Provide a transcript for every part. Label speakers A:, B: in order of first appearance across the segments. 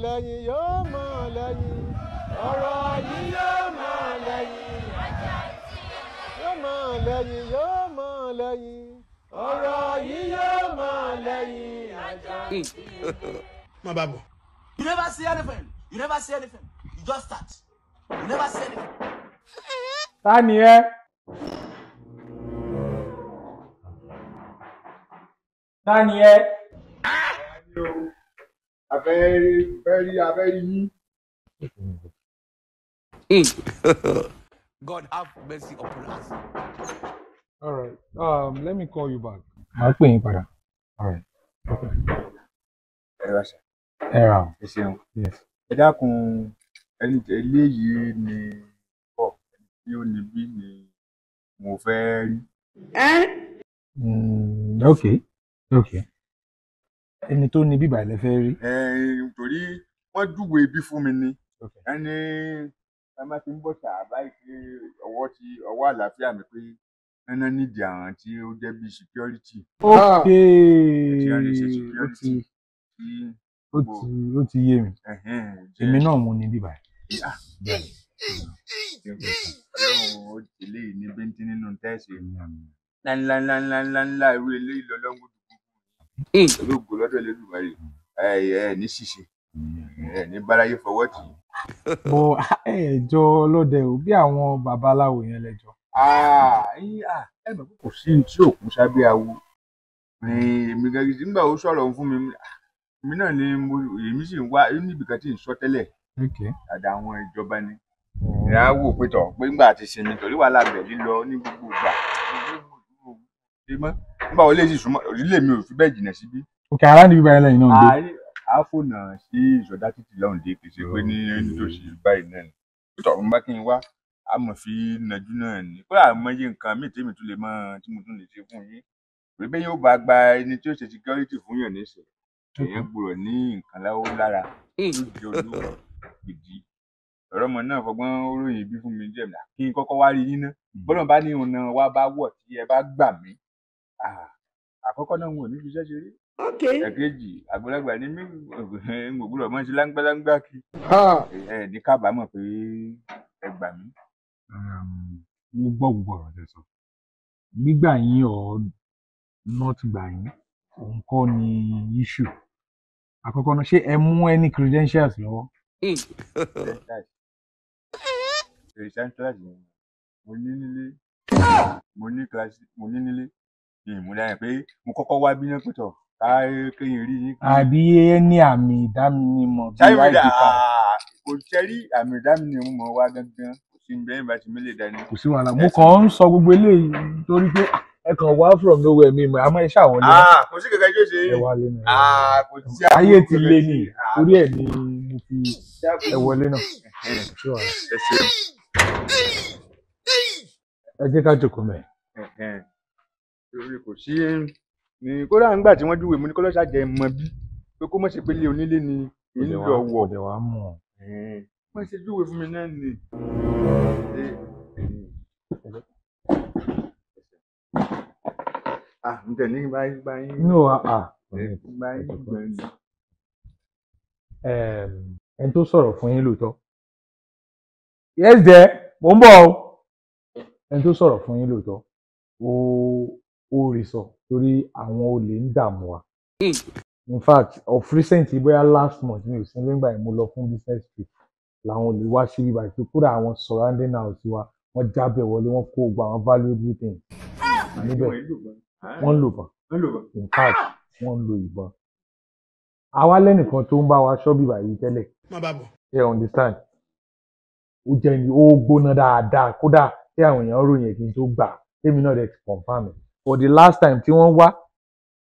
A: lẹ́yìn, yóò máa lẹ́yìn. Ọ̀rọ̀ yìí yóò máa lẹ́yìn. Yóò máa lẹ́yìn, yóò máa lẹ́yìn. Ọ̀rọ̀ yìí yóò máa lẹ́yìn.
B: Má bá bọ̀.
C: You never see anything. You never see anything. You just start. You never see anything.
D: Ta ni ẹ? Ta ni ẹ?
E: Abẹ́ yín.
C: God have mercy upon us.
E: All right. Let me call you back.
D: Màá pè yín padà. All right. Okay.
E: Ẹ rà ṣá.
D: Ẹ rà o.
E: Ẹ ṣeun.
D: Yes.
E: Ẹ dákun, ẹni eléyìí ni bọ̀ ẹni tí ó níbí ni mo fẹ́ rí.
D: Okay. Okay. Ẹni tó ní bíbà lẹ fẹ́ rí.
E: Torí wọ́n júwe ibi fún mi ni.
D: Okay.
E: Ẹni ẹ má ti ń bọ̀ ṣàbá yìí pé ọwọ́ ti ọwọ́ àlàáfíà mi pé ẹná nídìí àwọn tí ó jẹ́ bí security.
D: Okay.
E: Tí wọ́n lè ṣe
D: Ó
E: security.
D: ti
E: Tí
D: ó ti yé mi. Èmi náà mo ní bíbà.
E: Ọlọ́run ó eléyìí ní bíntín nínú tẹ́sí. Ńlá ńlá ńlá ńlá ńlá irú eléyìí lọ́lọ́run ológo lọ́dọ̀ Elédùmarè. Ẹ ẹ ní ṣìṣe, ẹ ní báráyé fọwọ́ tì í.
D: Bọ ẹ jọ ọlọ́dẹ o, bí àwọn babaláwo yẹn lẹjọ.
E: Ẹ mọ̀ pé kò sí ní tí òkun sábẹ́ awo. Èmi gẹ́gẹ́ nígbà ó sọ̀rọ̀ fún mi, èmi náà ni mo èmi sì ń wá níbi kan tí ń sọ tẹ́lẹ̀.
D: Okay.
E: Àdá àwọn ìjọba ni. Ìyá wò pé tọ̀ pé ńgbà àti sinmi torí wàhálà bẹ̀ lílọ ní gbogbo ìgbà. Nígbà wo lè sì súnmọ́ ìdílé mi ò fi bẹ́ẹ̀ jìnnà síbí.
D: Okay, ará ní bíbá yẹn lẹ́yìn náà ń gbé.
E: Àáfònà sí ìsọdá títì lọ́hùn dé, kì í ṣe pé ní nítòsí báyìí náà ni. Tọ̀ ń bá kí n wá, a mọ̀ fi nàjú náà ni. Kódà mo yé nǹkan míì tèmi tún lè mọ̀ tí mo tún lè ṣe fún yín. Pé bẹ́ẹ̀ yóò bá gba ẹni tí ó ṣe security fún yàn níṣẹ́. Èèyàn gbọ́dọ̀ ní nǹkan láwọ́ lára tó jẹ́ olówó gidi. Ọ̀rọ̀ ọmọ náà fọgbọ́n ròyìn bí fún mi díẹ̀ náà kí n kọ́kọ́ wá rí yín ná. Bọ́lá bá ní ọ̀nà wa bá wọ̀ tí ẹ bá gbà mí. Àkọ́kọ́ náà n ò ní fi iṣẹ́ ṣeré. Ẹ̀kejì, àgbàlagbà ni mí, n ò gbọ́dọ̀ mọ̀ sí láńgbáláńgbá kí. Ẹ ní kábàámọ̀ pé ẹ gbà mí.
D: Mo gbọ́ gbogbo ọ̀rọ̀ tẹ́ sọ. Gbígbà yín or not gbà yín, òun kọ́ ni issue. Àkọ́kọ́ náà, ṣé ẹ mú any credentials lọ́wọ́?
E: Credentials mo ní nílé, mo ní kíláàsì, mo ní nílé. Ìmúdá yẹn pé mo kọ́kọ́ wá bí náà pẹ̀tọ̀ ká kéyìn rí yín.
D: Àbí ní àmì ìdánimọ̀ bíi
E: Ṣáyé mi
D: ID
E: dà
D: card?
E: Kò ṣẹ́rí àmì ìdánimọ̀ mọ̀ wá gangan, kò sí ní bẹ́ẹ̀ bá ti mílẹ̀ dání.
D: Kò sí wàhálà, mo kàn ń sọ gbogbo eléyìí torí pé ẹ kàn wá from nowhere mi mọ̀, àmọ́ ẹ ṣàwọlé náà.
E: Kò sí kankan yóò ṣe.
D: Ẹ wálé náà.
E: Kò sí
D: Ayé ti
E: àbúrò
D: le
E: kankan
D: ní
E: tí-
D: torí ẹ̀ ni mo fi ẹ wọlé náà. Kò sí wàhálà.
E: Ẹ ṣe.
D: Ẹ jẹ́ ká jókòó mẹ́.
E: Torí kò sí ní kódà ńgbà tí wọ́n júwèé mo ní kọ́lọ́ṣà jẹ́ mọ bí pé kó mọ̀ ṣe pé ilé onílé ni ń lọ wọ̀.
D: Kò dẹ̀ wá mọ̀.
E: Wọ́n ṣe júwèé fún mi náà ni. N tẹ̀ ní báyìí báyìí.
D: No, ah.
E: Báyìí báyìí.
D: Ẹni tó sọ̀rọ̀ fún yín lóòótọ́. Yes there, mò ń bọ̀ o. Ẹni tó sọ̀rọ̀ fún yín lóòótọ́, ó rí sọ torí àwọn olè ń dààmú wa. In fact, of recent, bóyá last month, mi ò sí nígbà yẹn, mo lọ fún business trip làwọn olè wá sí ibà tó kúrò àwọn surrounding house wa, wọ́n jábẹ̀ wọlé, wọ́n kó gbogbo àwọn valuable things níbẹ̀. Wọ́n ń lò bọ̀n. In fact, wọ́n ń lo ìbọn. Àwa lẹ́nìkan tó ń bá wa ṣọ́ bíbà yìí tẹ́lẹ̀.
B: Má bá bọ̀.
D: Ẹ understand, ó jẹ́ ni ó gbóná dáadáa, kódà tí àwọn èèyàn ròyìn ẹ̀ kí n tó gbà, tèmi náà dẹ̀ ti confirm ẹ̀. For the last time tí wọ́n wá,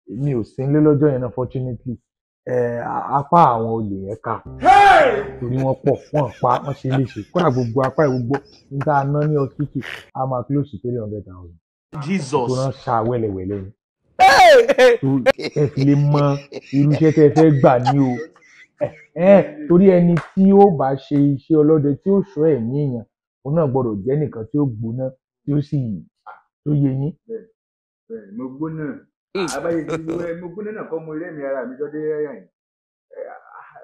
D: mi ò sí nílé lọ́jọ́ yẹn náà, fortunately. Apá àwọn olè yẹn ká torí wọ́n pọ̀, wọ́n pa, wọ́n ṣe léṣe, kódà gbogbo apá ẹ̀ gbogbo níta ná ní hospital a máa close to 300,000.
C: Jesus.
D: Tó náà ṣá wẹ́lẹ̀wẹ́lẹ́ ni tó ẹ fi lè mọ irú iṣẹ́ tẹ́ ẹ fẹ́ gbà ní o. Torí ẹni tí ó bá ṣe iṣẹ́ ọlọ́dẹ tí ó ṣọ́ ẹ̀mí èèyàn, òun náà gbọ́dọ̀ jẹ́ nìkan tí ó gbóná tí ó sì tó yé yín.
E: Mo gbóná àbáyé tí mo gbóná náà kọ́ mo rẹ́mi ara mi jọ́dé rẹ́yà yìí.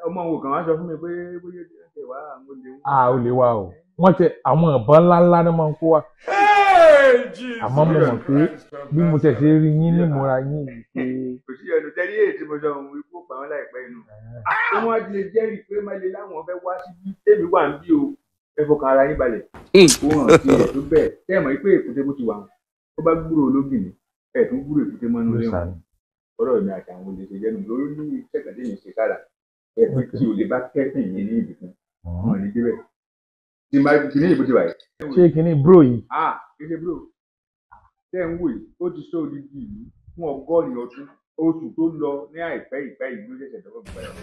E: Ọmọ wo kàn wá sọ fún mi pé bóyá ẹ wá àwọn olè wọn.
D: A ò lè wá o, wọ́n tẹ àwọn ìbọn ńláńlá ní máa ń kó wa. Àmọ́ mo mọ̀ pé bí mo tẹ̀ ṣe rí yín nímúra yín yìí pé.
E: Kò sí ẹnu tẹ́lẹ̀ èyí tí mo sọ ohun ikú pa wọn láìpẹ́ inú. Ṣé wọ́n ti lè jẹ́rìí pé má lè láwọn fẹ́ wá síbí tèmi wà ń bí o, ẹ fọkàn ara yín balẹ̀. Ó hàn sí ẹ̀ tó bẹ́ẹ̀ tẹ́ ẹ̀ mọ̀ pé èkúté bó ti wà wọn. Ó bá gbúrò ológìnní, ẹ̀ tún gbúrò èkúté mọ́nú ilé wọn. Ọ̀rọ̀ mi àti àwọn olè ṣe jẹ́nu lórí ní iṣẹ́ kan téèyàn ṣe sára. Ẹ pé tí olè bá kẹ́sìn yín ní ibìkan, wọn ní débẹ̀. Tí máa kìíní ìbò ti wà yìí.
D: Ṣé kìíní bro yìí?
E: Ah, kìíní bro. Tẹ́ ń wò yìí, ó ti sọ odidi ìlú fún 100 ọdún. Oṣù tó lọ ní àìpẹ́ ìpẹ́ ìlú ṣẹ̀ṣẹ̀ dọ́gbọ̀n gbọ́dọ̀.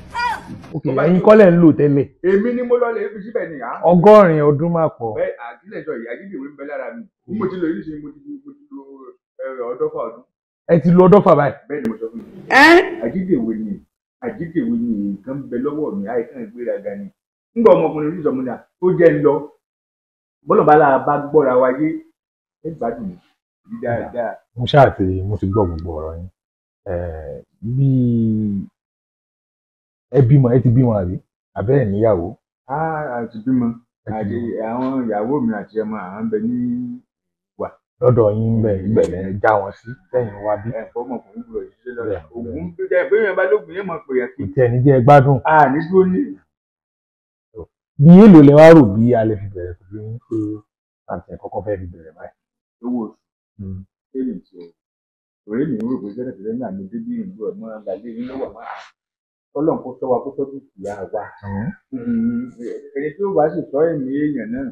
D: Ok, ẹ̀yin kọ́lẹ̀ ń lò tẹ́lẹ̀.
E: Èmi ni mo lọ lè fi síbẹ̀ ni.
D: 100 ọdún máa pọ̀.
E: Bẹ́ẹ̀ àtìlẹ̀ sọ yìí, àjíǹde ń bẹ lára mi. Bí mo ti lò yìí ṣe mo ti lo 120 ọdún.
D: Ẹ ti lo 120 báyìí.
E: Bẹ́ẹ̀ ni mo sọ fún mi. Àjíǹde ni nǹkan bẹ lọ́wọ́ mi, àìsàn ìgbéraga ni. Ńgbà ọmọkùnrin orí ìsọmúnà ó jẹ́ ń lọ. Bọ́lọ̀ bá lára bá gbọ́ra wáyé, ẹ gbádùn mi dáadáa.
D: Mo ṣáà ti mo ti gbọ́ gbogbo ọ̀rọ̀ yín. Bí ẹ bímọ, ẹ ti bímọ àbí? Àbẹ́ ẹ̀ níyàwó?
E: A ti bímọ. Àti àwọn ìyàwó mi àti ọmọ àwọn ń bẹ ní wà.
D: Lọ́dọ̀ yín ń bẹ ìbẹ̀lẹ̀ já wọn sí lẹ́yìn wá bí.
E: Ẹ̀fọ́ ọmọkùnrin gbọ́dọ̀ ṣiṣẹ́ lọ́dọ̀. Ògùn tó jẹ́ pé èèyàn bá lóògùn yẹn mọ̀ pé yẹn kí.
D: Kò tiẹ̀ ní jẹ́ gbádùn.
E: A ní dúró ní.
D: Bí èlò lẹ wá rò bí a lè fi bẹ̀rẹ̀ pẹ̀lú yín pé àti ẹ̀kọ́kọ́ fẹ́ fi bẹ̀rẹ̀ báyìí.
E: Owó oṣù èlò tí o ọ̀rẹ́ mi rò pé tẹ́lẹ̀ tẹ́lẹ̀ náà mi débí ìlú ẹ̀ mọ́ lálẹ́ yín lọ́wọ́ máa Ọlọ́run kó sọ wa kó sọ dúkìá wa. Ẹni tí ó bá sì sọ ẹ̀mí èèyàn náà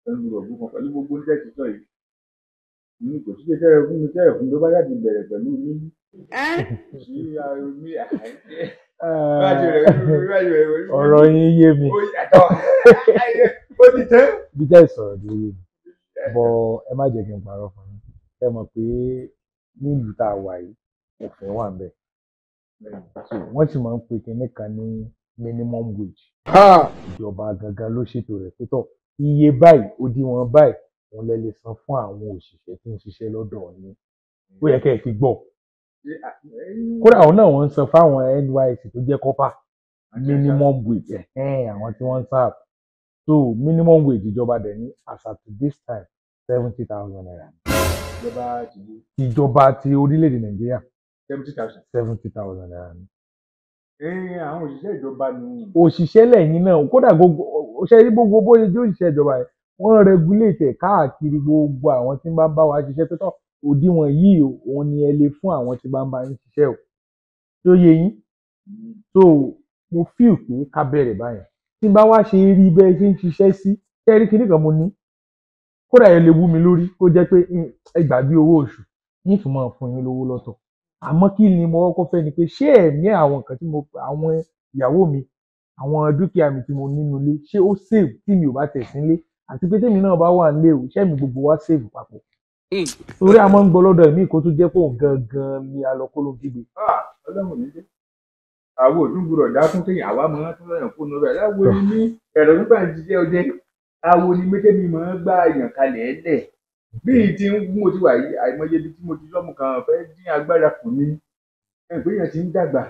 E: pẹ̀lú ọ̀gbọ́n kan pẹ̀lú gbogbo ń tẹ̀sí sọ yìí. Kò sí tẹ́lẹ̀ fún mi tẹ́lẹ̀ fún mi tó bá jáde bẹ̀rẹ̀ pẹ̀lú mi.
D: Ọ̀rọ̀ yín yé mi.
E: Ó ti tẹ́.
D: Bí jẹ́ ìsọ̀rọ̀ tó yé mi, bọ́ ẹ má jẹ́ kí n parọ́ fún yín. Ẹ mọ̀ pé nílùú tá a wà yìí, òfin wà ńbẹ̀. Wọ́n sì máa ń pe kinní kan ní minimum wage. Ìjọba gangan ló ṣètò rẹ̀ pé tọ̀ iye báyìí, òdiwọ̀n báyìí, òun lẹ lè san fún àwọn òṣìṣẹ́ tí ń ṣiṣẹ́ lọ́dọ̀ yín. Ó yẹ kẹ́ ẹ ti gbọ́. Kódà àwọn náà wọ́n ń san fáwọn NYSC tó jẹ́ kọ́pà minimum wage àwọn tí wọ́n ń serve. So minimum wage ìjọba dẹ̀ ní as at this time 70,000 naira. Ìjọba ti orílẹ̀-èdè Nàìjíríà
E: 70,000.
D: 70,000 naira ni.
E: Àwọn òṣìṣẹ́ ìjọba ni.
D: Òṣìṣẹ́ lẹ́yìn náà kódà gbogbo òṣìṣẹ́ ní gbogbo bóyá jẹ́ òṣìṣẹ́ ìjọba yẹn wọ́n regulate ẹ̀ káàkiri gbogbo àwọn tí ń bá ń bá wa ṣiṣẹ́ pé tọ́ òdiwọ̀n yìí òun ni ẹ lè fún àwọn tí bá ń bá yín ṣiṣẹ́ o. Tó yé yín? So mo feel pé ká bẹ̀rẹ̀ báyẹn. Tí n bá wá ṣe rí bẹ́ẹ̀ ṣe ń ṣiṣẹ́ sí, ṣé rí kinní kan mo ní? Kódà ẹ lè wú mi lórí kó jẹ́ pé ẹ gbàgbé owó oṣù, yín tún máa fún yín lówó lọ́tọ̀. Àmọ́ kí ni mo kọ́kọ́ fẹ́ ni pé ṣé ẹ̀mí àwọn nǹkan tí mo àwọn ìyàwó mi, àwọn dúkìá mi tí mo nínú ilé, ṣé ó save tí mi ò bá tẹ̀ sí ilé? Àti pé tèmi náà bá wà nílé o, ṣé ẹ̀mí gbogbo wa save papọ̀? Torí a máa ń gbọ́ lọ́dọ̀ ẹ̀mí kó tó jẹ́ pé òun gangan ni alọ́kó ló ń kígbe.
E: Ọlọ́run ní dé. Àwọn òdúgbò dákún téèyàn àwa máa ń tún lọ́yàn fóònù rẹ̀. Láwo ni mí ẹ̀rọ nígbà tí jẹ́ ọdẹ. Awo ni méjèèjì máa ń gbá èèyàn kalẹ̀ ẹlẹ̀. Bí i ti ń mo ti wà yìí, àìmọye ibi tí mo ti lọ́mú kan fẹ́ dín agbára kù ni. Ẹ̀gbẹ́ yẹn ti ń dàgbà.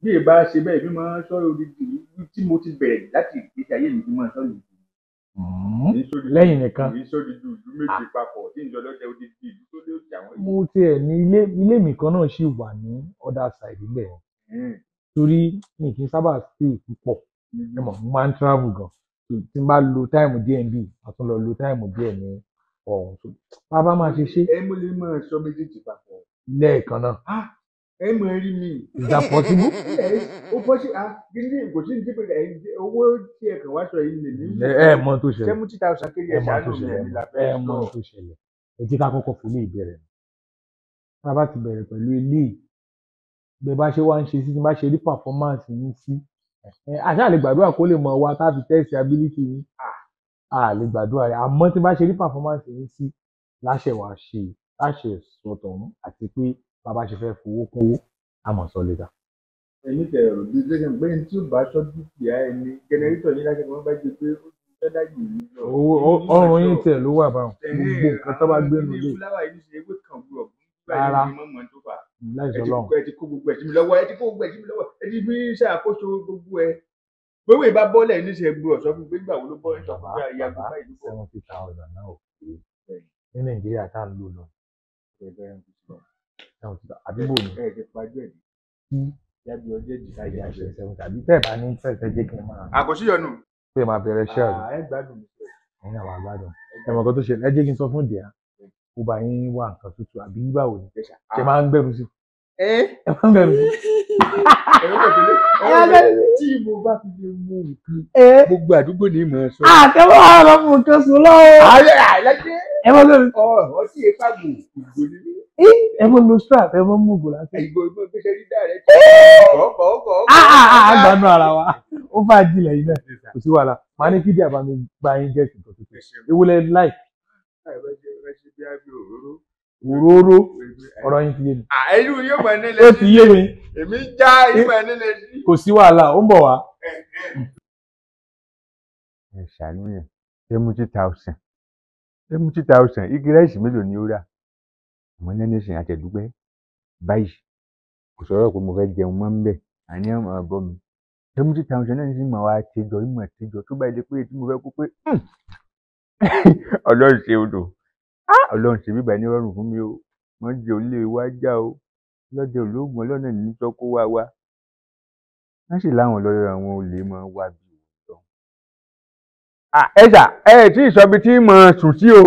E: Bí ì bá ṣe bẹ́ẹ̀, mi máa ń sọ̀rọ̀ odidi ìlú tí mo ti bẹ̀rẹ̀ láti ìgbésí ayé mi ti máa ń sọ̀rọ̀ ìlú.
D: Lẹ́yìn nìkan.
E: Kì í sódìdí ìlú méje papọ̀ tí ń jọ lọ́dẹ odidi ìlú tó lé òkè àwọn.
D: Mo tiẹ̀ ní ilé mi kan náà ṣì wà ní other side ilẹ̀. Torí mi kì í sábà stay púpọ̀. Ẹ mọ̀, mo máa ń travel gan. Tí n bá lo táìmù díẹ̀ níbí, màá tún lọ lo táìmù díẹ̀ ní ọ̀hún. Bàbá máa ṣe ṣe.
E: Ẹ mú lè máa sọ méjèèjì papọ̀.
D: Lẹ́ẹ̀kan náà.
E: Ẹ mọ̀ rí mi.
D: Is that possible?
E: Ó bọ́ sí gíní kò sí ní pé owó tí ẹ kàn wá sọ yìí lè ní.
D: Ẹ mọ̀ tó ṣẹlẹ̀.
E: 70,000 kéré ẹ̀ ṣàánú mi ẹ̀mí la fẹ́
D: Ẹ mọ̀ tó ṣẹlẹ̀. Ẹ jẹ́ ká kọ́kọ́ fi ilé ìbẹ̀rẹ̀. Tá a bá ti bẹ̀rẹ̀ pẹ̀lú ilé yìí, bẹ́ẹ̀ bá ṣe wá ń ṣe sí, tí bá ṣe rí performance yín sí. Àṣà lè gbàdúrà kó lè mọ̀ wá tá a fi test ability yín. A lè gbàdúrà rẹ̀. Àmọ́ tí bá ṣe rí performance yín sí, láṣẹ wàá ṣe, láṣẹ sọ̀tọ̀ àti pé bàbá ṣe fẹ́ fowó kówó, a mọ̀ sọ later.
E: Ẹ̀yin tẹ̀ ẹ̀rọ bíi ṣe pé tí ó bá sọ dúkìá ẹni jẹnẹrétọ̀ yín láti wọ́n bá jẹ pé ó ti fẹ́ dájú yìí lọ.
D: Owó ọrùn yín tẹ̀ ló wà báwọn. Gbogbo nǹkan tó bá gbé nu lé.
E: Fúláwà yìí ṣe ewé kan gbúrọ̀
D: Rárá. Láìsọ lọ́hùn.
E: Ẹ ti kó gbogbo ẹ̀ sí mi lọ́wọ́, ẹ ti kó gbogbo ẹ̀ sí mi lọ́wọ́, ẹ ti fi ń ṣàkóso gbogbo ẹ. Gbogbo ìbá bọ́ọ̀lẹ̀ níṣẹ́ gbúrọ̀ sọ fún mi pé nígbà wo ló bọ́ ẹ̀ sọ fún mi àyà gbogbo ìlú bọ̀.
D: 70,000 náà ò pé ní Nàìjíríà tá à ń lò lọ. Àdúgbò mi.
E: Ẹ ti pajú ẹ̀ yàbí ọjọ́ ìjìká
D: ìyá ṣe 70 àbí tẹ́ ẹ̀ bá ní tẹ́ ẹ jẹ́ kí n máa.
E: Àkọsí yọnu.
D: Pé máa bẹ̀rẹ̀ iṣẹ́ rẹ̀.
E: Ẹ gbádùn mi.
D: Ẹ̀yin náà wàá gbádùn. Ẹ mọ̀ nǹkan tó ṣe, ẹ jẹ́ kí n sọ fún Dìá. Kó bá yín wá nǹkan tútù àbí báwo ni? Ṣé máa ń gbẹ̀rù sí?
E: Ẹ
D: máa ń gbẹ̀rù sí.
E: Tí mo bá fi lè mú nǹkan, gbogbo àdúgbò ní ìmọ̀ sọ.
D: Àtẹ̀wọ́ àwọn ọmọ nǹkan sùn lọ́wọ́.
E: Ààrẹ àìlẹ́jẹ́.
D: Ẹ mọ̀ lórí.
E: Ọtí ìpàgò ìgò ni mí.
D: Ẹ mọ̀ lo strap, ẹ mọ̀ mú ògùn lásán.
E: Ìgò ìgbò gbèsè rí dà rẹ. Kọ̀ọ̀kọ̀ọ̀kọ̀.
D: Àgbàdo ara wa. Ó fà jìnlẹ̀ yìí náà. Kò sí wàhálà. Màá ní kí Díà bá mi gba yín gẹ̀ẹ́sì nǹkan tuntun. Ewúlẹ̀ láì. Òróró ọ̀rọ̀ yín ti yé mi.
E: Àìlú yóò mọ̀ nílé.
D: Ó ti yé mi.
E: Èmi já ìmọ̀ nílé sí.
D: Kò sí wàhálà, ó ń bọ̀ wá.
E: Ẹ ṣàánú yẹn, 70,000. 70,000, igi ráìsì mélòó ni ó rà? Àmọ́ ní ẹ̀sìn àtẹ̀dúpẹ́ báyìí. Kò sọ̀rọ̀ pé mo fẹ́ jẹun mọ́ ń bẹ̀, àní ọmọ ọ̀bọ mi. 70,000 náà ní sì mọ̀ wá tẹjọ, ìmọ̀ tẹjọ tó bá ilé pé tí mo fẹ́ kó pé Ọlọ́run ṣe odò. Ọlọ́run ṣe bíbá ní rọrùn fún mi o. Wọ́n jẹ́ olè wá já o. Lọ́dẹ ológun ọlọ́nà ní sọ kó wá wá. Wọ́n sì láwọn lọ́yọ̀ àwọn olè máa wá bí òótọ́. Ẹ ṣà ẹ tí ì sọ ibi tí mo sùn sí o.